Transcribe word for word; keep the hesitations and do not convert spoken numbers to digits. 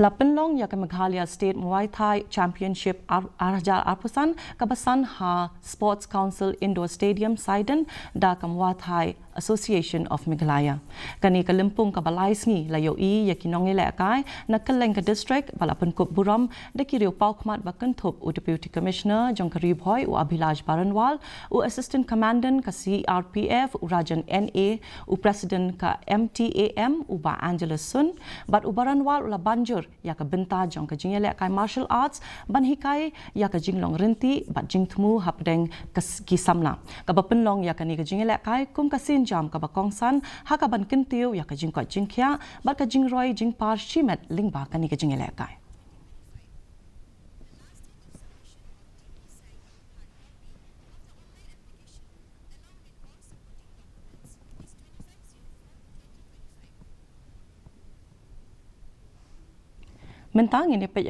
La pynlong ïa ka Meghalaya State Muay Thai Championship ar-, ar hajar arphew san, kaba san ha Sports Council Indoor Stadium Saiden da ka Muay Thai Association of Meghalaya. Kane ka lympung kaba lai sngi la ïohi ïa ki nongïalehkai na kylleng ka district ba la pynkup burom da ki riew pawkhmat ba kynthup u Deputy Commissioner jong ka Ri Bhoi u Abhilash Baranwal, u Assistant Commandant ka C R P F u Rajan N A, u President ka M T A M u Bah Angelus Sun, bad u Baranwal u la ban jur ïa ka bynta jong ka jingïalehkai martial arts ban hikai ïa ka jinglong ryntih bad jingthmu hapdeng ka s-, ki samla. Kaba pynlong ïa kane ka jingïalehkai kum ka sienjam kaba kongsan ha kaban kyntiew ïa ka jingkoit jingkhiah bad ka jingroi jingpar shimet lyngba kane ka jingïalehkai. Mynta ngin ïa peit